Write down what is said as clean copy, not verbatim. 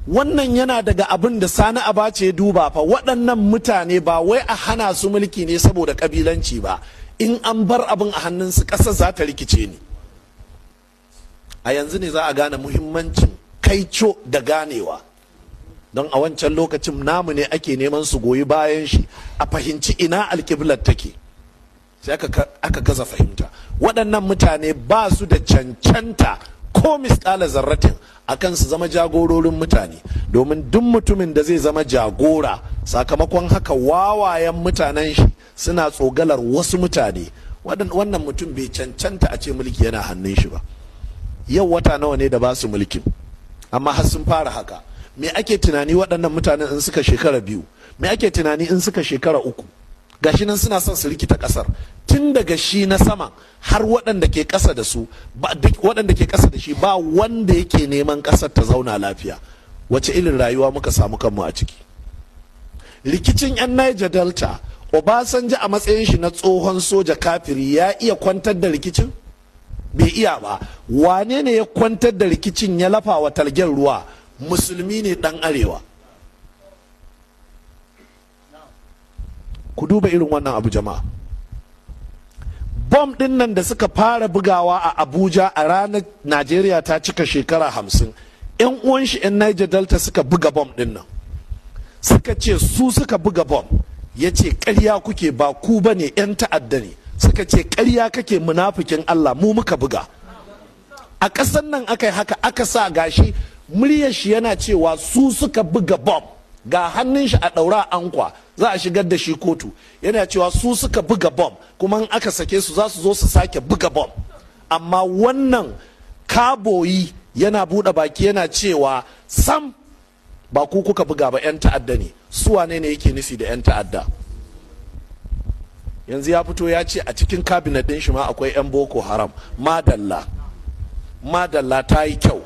Wannan yana daga abin da Sani Abace ya duba fa. Waɗannan mutane ba wai a hana su mulki ne saboda ƙabilanci ba, in an bar abin a hannunsu ƙasar za ta rikice ne. A yanzu ne za a gane muhimmancin kaico da ganewa, don a wancan lokacin namu ne ake neman su goyi bayan shi a fahimci ina alƙiblar take, sai aka gaza fahimta. Waɗannan mutane ba su da cancanta ko misƙala zarratin akan su zama jagororin mutane, domin duk mutumin da zai zama jagora, sakamakon haka wawayen mutanen shi suna tsogalar wasu mutane, wannan mutum bai cancanta a ce mulki yana hannun shi ba. Yau wata nawa ne da ba su mulkin, amma har sun fara haka. Me ake tunani waɗannan mutanen in suka shekara 2? Me ake tunani in suka shekara 3? Gashi nan suna son su rikita ƙasar, tun daga shi na sama har waɗanda ke ƙasa da su, waɗanda ke ƙasa da shi, ba wanda yake neman ƙasar ta zauna lafiya. Wace irin rayuwa muka samu kanmu a ciki? Rikicin 'yan Niger Delta, Obasanjo a matsayin shi na tsohon soja kafiri ya iya kwantar da rikicin? Bai iya ba. Wane ne ya kwantar da rikicin, ya lafa wa talgen ruwa? Musulmi ne dan arewa. Ku duba irin wannan abu, jama'a. Bom din nan da suka fara bugawa a Abuja a ranar Najeriya ta cika shekara 50, 'yan uwan shi 'yan Niger Delta suka buga bom din nan, suka ce su suka buga bom. Ya ce karya kuke, ba ku ba ne, 'yan ta'adda ne. Suka ce karya kake, munafikin Allah, mu muka buga. A ƙasar nan aka yi haka, aka sa gashi muryar shi yana cewa su suka buga bom, ga hannun shi a ɗaura ankwa za a shigar da shi kotu, yana cewa su suka buga bom, kuma in aka sake su za su zo su sake buga bom. Amma wannan kaboyi yana buɗe baki yana cewa sam, ba ku kuka buga ba, 'yan ta'adda ne. Su wane ne yake nufi da 'yan ta'adda? Yanzu ya fito ya ce a cikin cabinet ɗin shi ma akwai 'yan Boko Haram. Madalla, madalla, ta yi kyau.